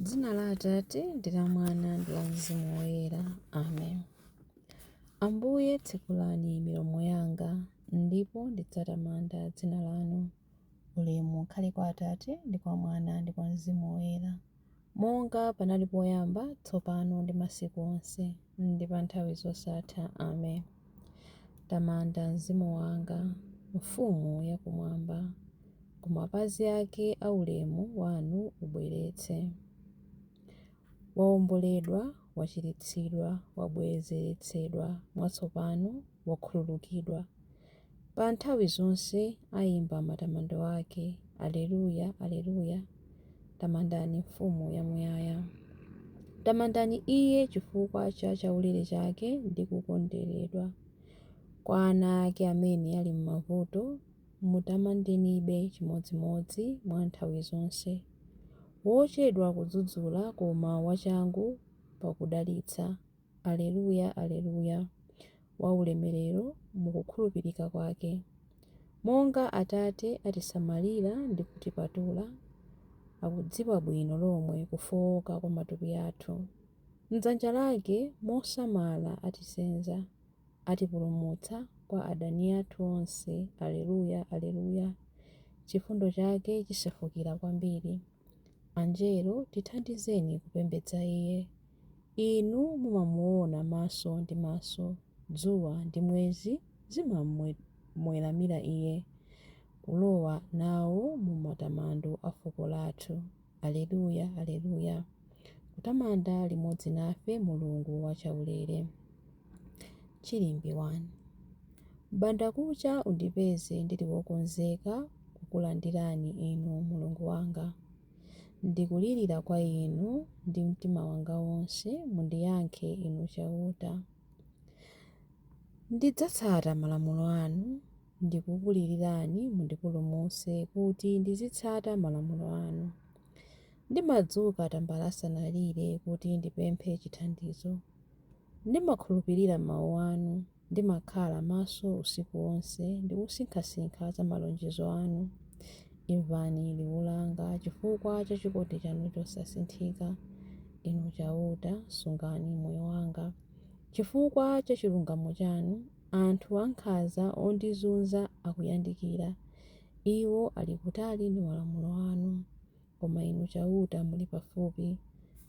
Dzina la Atate ndi la Mwana ndi la Mzimu Woyera. Amen. Ambuye, tsekulani milomo yanga, ndipo ndidzatamanda dzina lanu. Ulemu ukhale kwa Atate ndi kwa Mwana ndi kwa Mzimu Woyera, monga panali poyamba, tsopano ndi masiku onse, ndi pa nthawi zosatha. Amen. Tamanda mzimu wanga, Mfumu yakumwamba, ku mapazi ake a ulemu wanu ubweretse. Wawomboledwa, wachiritsidwa, wabwezeretsedwa mwatsopano, wakhululukidwa. Pa nthawi zonse ayimba matamando ake. Aleluya, Aleluya. Tamandani Mfumu yamuyaya. Tamandani Iye chifukwa cha chaulere chake ndi kukondweredwa. Kwa ana ake amene ali m'mavuto, mutamandenibe chimodzimodzi mwa nthawi zonse. Wochedwa kudzudzula koma wachangu pakudalitsa. Aleluya, Aleluya. Waulemerero mu kukhulupirika kwake. Monga Atate atisamalira ndi kutipatula, akudziwa bwino lomwe kufowoka kwa matupi athu. M'dzanja lake mosamala atisenza, atipulumutsa kwa adani athu onse. Aleluya, Aleluya. Chifundo chake chisefukira kwambiri. Anjelo, tithandizeni kupembedza Iye. Inu mumamuona maso ndi maso, dzuwa ndi mwezi zimamuweramira Iye, kulowa nawo mu matamando a fuko lathu. Aleluya, Aleluya. Kutamanda limodzi nafe Mulungu wachaulere. Chilimbi 1. M'bandakucha undipeze ndili wokonzeka kukulandirani Inu Mulungu wanga. Ndikulirira kwa Inu ndi mtima wanga wonse, mundiyankhe Inu Chauta. Ndidzatsata malamulo anu, ndikukulilirani mundipulumutse kuti ndizitsata malamulo anu. Ndimadzuka tambala asanalire kuti ndipemphe chithandizo. Ndimakhulupirira mawu anu. Ndimakhala maso usiku wonse ndikusinkhasinkha za malonjezo anu. Imvani liwu langa chifukwa cha chikondi chanu chosasinthika. Inu Chauta, sungani moyo wanga. Chifukwa cha chilungamo chanu, anthu ankhanza ondizunza akuyandikira. Iwo ali kutali ndi malamulo anu. Koma Inu Chauta muli pafupi,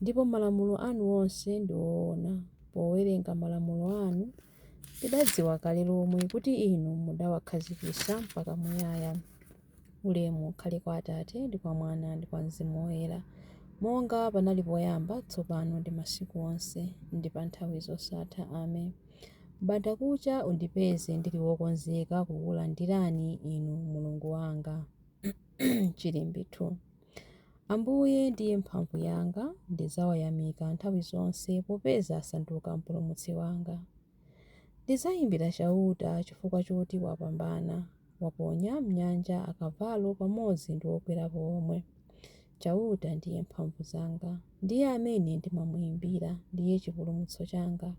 ndipo malamulo anu onse ndi oona. Powerenga malamulo anu, ndidadziwa kale lomwe kuti Inu mudawakhazikitsa mpaka muyaya. Ulemu ukhale kwa Atate, ndi kwa Mwana, ndi kwa Mzimu Woyera, monga panali poyamba, tsopano ndi masiku onse, ndi pa nthawi zosatha. Amen. M'bandakucha undipeze ndili wokonzeka kukulandirani Inu Mulungu wanga. Chilimbi 2. Ambuye ndiye mphamvu yanga, ndidzawayamika nthawi zonse popeza asanduka mpulumutsi wanga. Ndidzayimbira Chauta chifukwa choti wapambana, waponya m'nyanja akavalo pamodzi ndi okwerapo omwe. Chauta ndiye mphamvu zanga, ndiye amene ndimamuyimbira, ndiye chipulumutso changa.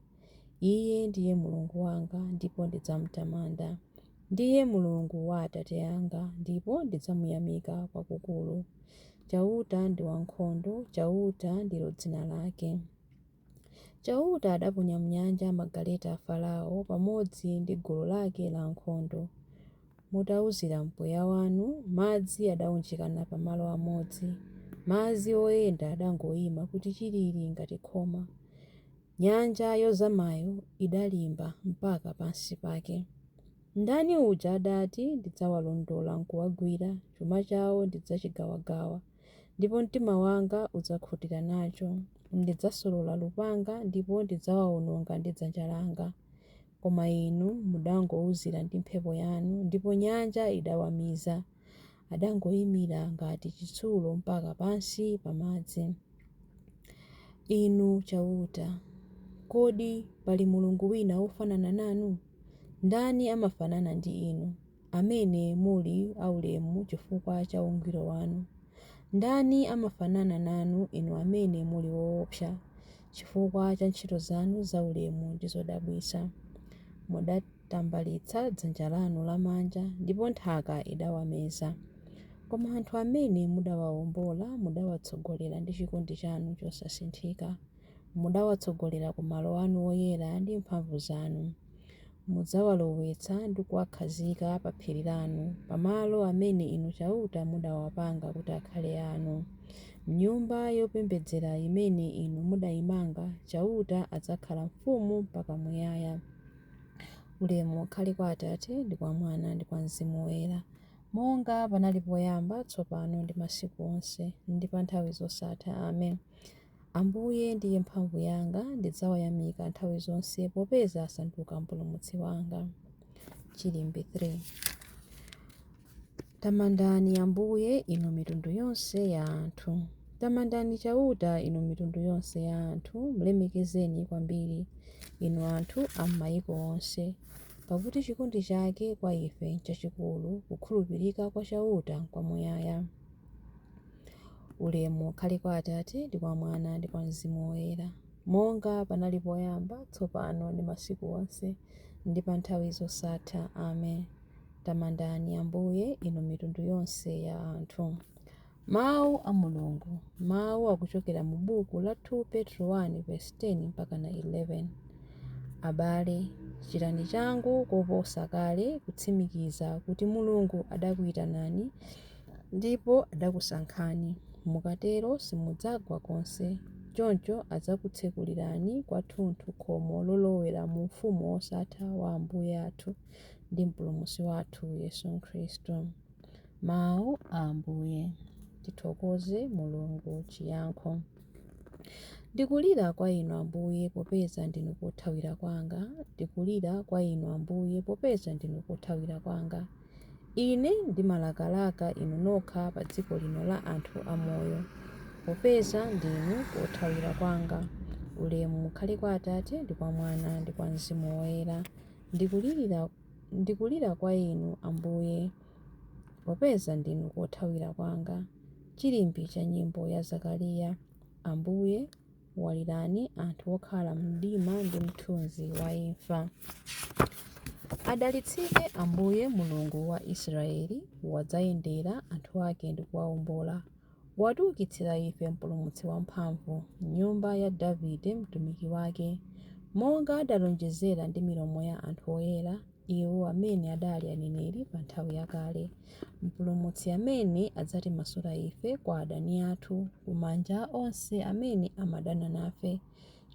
Iye ndiye Mulungu wanga, ndipo ndidzamutamanda. Ndiye Mulungu wa atate anga, ndipo ndidzamuyamika kwakukulu. Chauta ndi wankhondo, Chauta ndilo dzina lake. Chauta adaponya m'nyanja magaleta a Farao pamodzi ndi gulu lake lankhondo. Mutauzira mpweya wanu, madzi adaunjikana pa malo amodzi. Madzi oyenda adangoima kuti chilili ngati khoma. Nyanja yozamayo idalimba mpaka pansi pake. Ndani uja adati, Ndidzawalondola nkuwagwira, chuma chao ndidzachigawagawa, ndipo mtima wanga udzakhutira nacho. Ndidzasolola lupanga ndipo ndidzawaononga ndi dzanja langa. Koma inu mudangouzira ndi mphepo yanu, ndipo nyanja idawamiza. Adangoimira ngati chitsulo mpaka pansi pa madzi. Inu Chauta, kodi pali Mulungu wina wofanana nanu? Ndani amafanana ndi inu, amene muli aulemu chifukwa cha ungwiro wanu? Ndani amafanana nanu, inu amene muli woopsa, chifukwa cha ntchito zanu zaulemu ndi zodabwitsa? Mudatambalitsa dzanja lanu lamanja, ndipo nthaka idawameza. Koma anthu amene mudawawombola mudawatsogolera ndi chikondi chanu chosasinthika. Mudawatsogolera ku malo anu oyera ndi mphamvu zanu. Mudzawalowetsa ndi kuwakhazika pa phiri lanu, pa malo amene Inu Chauta mudawapanga kuti akhale anu. M'nyumba yopembedzera imene Inu mudaimanga, Chauta adzakhala mfumu mpaka muyaya. Ulemu ukhale kwa Atate, ndi kwa Mwana, ndi kwa Mzimu Woyera, monga panali poyamba, tsopano, ndi masiku onse, ndi pa nthawi zosatha. Amen. Ambuye ndiye mphamvu yanga, ndidzawayamika nthawi zonse, popeza asanduka mpulumutsi wanga. Chilimbi 3. Tamandani Ambuye, inu mitundu yonse ya anthu. Tamandani Chauta, inu mitundu yonse ya anthu, mlemekezeni kwambiri, inu anthu a m'maiko onse. Pakuti chikondi chake kwa ife nchachikulu, kukhulupirika kwa Chauta nkwamuyaya. Ulemu ukhale kwa Atate, ndi kwa Mwana, ndi kwa Mzimu Woyera, monga panali poyamba, tsopano, ndi masiku onse, ndi pa nthawi zosatha. Amen. Tamandani Ambuye, inu mitundu yonse ya anthu. Mawu a Mulungu. Mawu akuchokera mu buku la 2 Petro 1 vesi 10 mpaka na 11. Abale, chitani changu koposa kale kutsimikiza kuti Mulungu adakuitanani ndipo adakusankhani. Mukatero simudzagwa konse. Choncho adzakutsekulirani kwathunthu khomo lolowera mu ufumu wosatha wa Ambuye athu ndi Mpulumutsi wathu Yesu Khristu. Mawu a Ambuye. Tithokoze Mulungu. Chiyankho. Ndikulira kwa Inu Ambuye, popeza ndinu kothawira kwanga. Ndikulira kwa Inu Ambuye, popeza ndinu kothawira kwanga. Ine ndimalakalaka Inu nokha pa dziko lino la anthu amoyo, popeza ndinu kothawira kwanga. Ulemu ukhale kwa Atate, ndi kwa Mwana, ndi kwa Mzimu Woyera. Ndikulira kwa Inu Ambuye, popeza ndinu kothawira kwanga. Chilimbi cha nyimbo ya Zakariya. Ambuye, walirani anthu okhala m'mdima ndi mthunzi wa imfa. Adalitsike Ambuye Mulungu wa Israeli, wadzayendera anthu ake ndi kuwawombola. Watiukitsira ife Mpulumutsi wamphamvu, m'nyumba ya Davide mtumiki wake, monga adalonjezera ndi milomo ya anthu oyera, iwo amene adali aneneri pa nthawi yakale. Mpulumutsi amene adzatimasula ife kwa adani athu, ku manja a onse amene amadana nafe.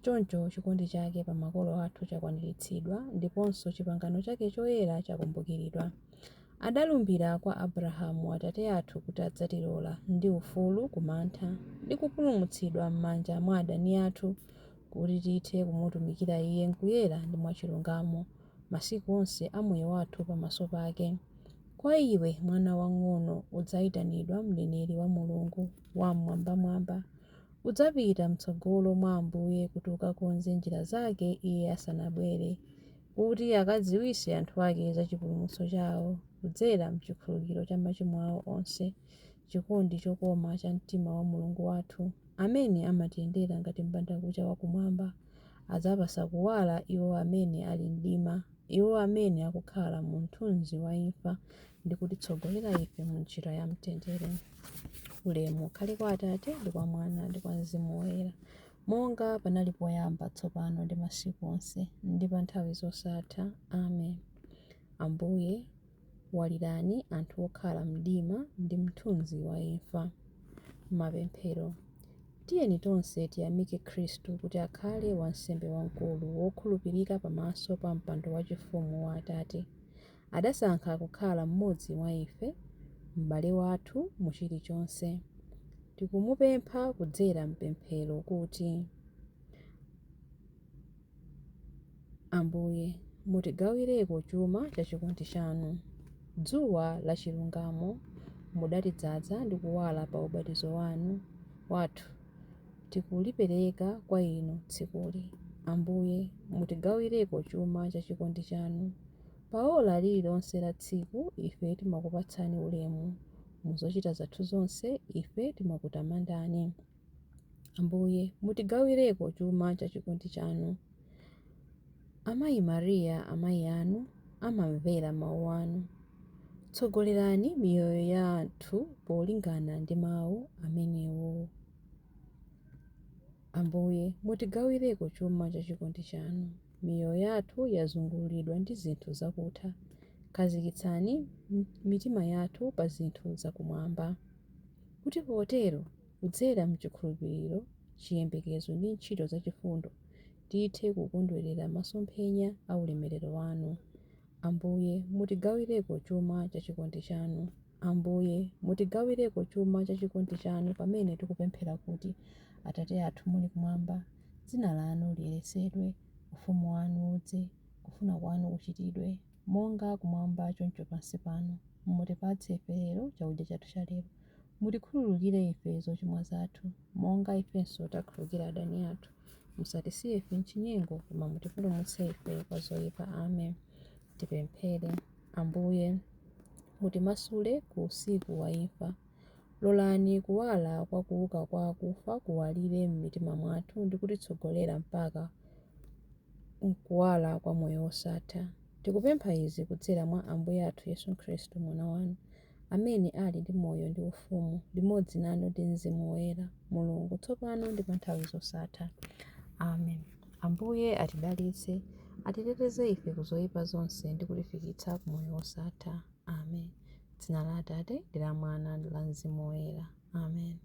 Choncho chikondi chake pa makolo athu chakwaniritsidwa, ndiponso chipangano chake choyera chakumbukiridwa. Adalumbira kwa Abrahamu atate athu kuti adzatilola ndi ufulu ku mantha, ndi kupulumutsidwa m'manja mwa adani athu, kuti tithe kumutumikira Iye m'kuyera ndi mwachilungamo, masiku onse a moyo wathu pamaso pake. Kwa iwe, mwana wamng'ono, udzayitanidwa mneneri wa Mulungu Wam'mwambamwamba. Udzapita m'tsogolo mwa Ambuye kuti ukakonze njira zake Iye asanabwere, kuti akadziwitse anthu ake za chipulumutso chawo, kudzera m'chikhululukiro cha machimo awo onse, chikondi chokoma cha mtima wa Mulungu wathu, amene amatiyendera ngati m'bandakucha wakumwamba, adzapatsa kuwala iwo amene ali m'mdima, iwo amene akukhala mu mthunzi wa imfa, ndi kutitsogolera ife mu njira ya mtendere. Ulemu ukhale kwa Atate, ndi kwa Mwana, ndi kwa Mzimu Woyera, monga panali poyamba, tsopano, ndi masiku onse, ndi pa nthawi zosatha. Amen. Ambuye, walirani anthu okhala m'mdima ndi mthunzi wa imfa. Mapemphero. Tiyeni tonse tiyamike Khristu kuti akhale wansembe wamkulu wokhulupirika pamaso pa mpando wachifumu wa Atate. Adasankha kukhala mmodzi mwa ife, m'bale wathu mu chilichonse. Tikumupempha kudzera m'pemphero kuti, Ambuye, mutigawireko chuma cha chikondi chanu. Dzuwa la chilungamo, mudatidzaza ndi kuwala pa ubatizo wanu wathu. Tikulipereka kwa inu tsikuli. Ambuye, mutigawireko chuma cha chikondi chanu. Pa ola lililonse la tsiku ife timakupatsani ulemu. Mu zochita zathu zonse ife timakutamandani. Ambuye, mutigawireko chuma cha chikondi chanu. Amayi Mariya, amayi anu, amamvera mawu anu. Tsogolerani miyoyo yathu polingana ndi mawu amenewo. Ambuye, mutigawireko chuma cha chikondi chanu. Miyoyo yathu yazunguliridwa ndi zinthu zakutha. Khazikitsani mitima yathu pa zinthu zakumwamba, kuti potero, kudzera m'chikhulupiriro, chiyembekezo ndi ntchito zachifundo, tithe kukondwerera masomphenya a ulemerero wanu. Ambuye, mutigawireko chuma cha chikondi chanu. Ambuye, mutigawireko chuma cha chikondi chanu pamene tikupemphera kuti, Atate athu muli kumwamba, dzina lanu liyeretsedwe, ufumu wanu udze, kufuna kwanu kuchitidwe, monga kumwamba choncho pansi pano. Mutipatse ife lero chakudya chathu cha lero. Mutikhululukire ife zochimwa zathu, monga ifenso takhululukira adani athu. Musatisiye ife m'chinyengo, koma mutipulumutse ife kwa zoyipa. Amen. Tipemphere. Ambuye, mutimasule ku usiku wa imfa. Lolani kuwala kwa kuuka kwa akufa kuwalire m'mitima mwathu ndi kutitsogolera mpaka m'kuwala kwa moyo wosatha. Tikupempha izi kudzera mwa Ambuye athu Yesu Khristu, Mwana wanu, amene ali ndi moyo ndi ufumu, limodzi nanu ndi Mzimu Woyera, Mulungu, tsopano ndi pa nthawi zosatha. Amen. Ambuye atidalitse, atiteteze ife ku zoyipa zonse ndi kutifikitsa ku moyo wosatha. Amen. Dzina la Atate, ndi la Mwana, ndi la Mzimu Woyera. Amen.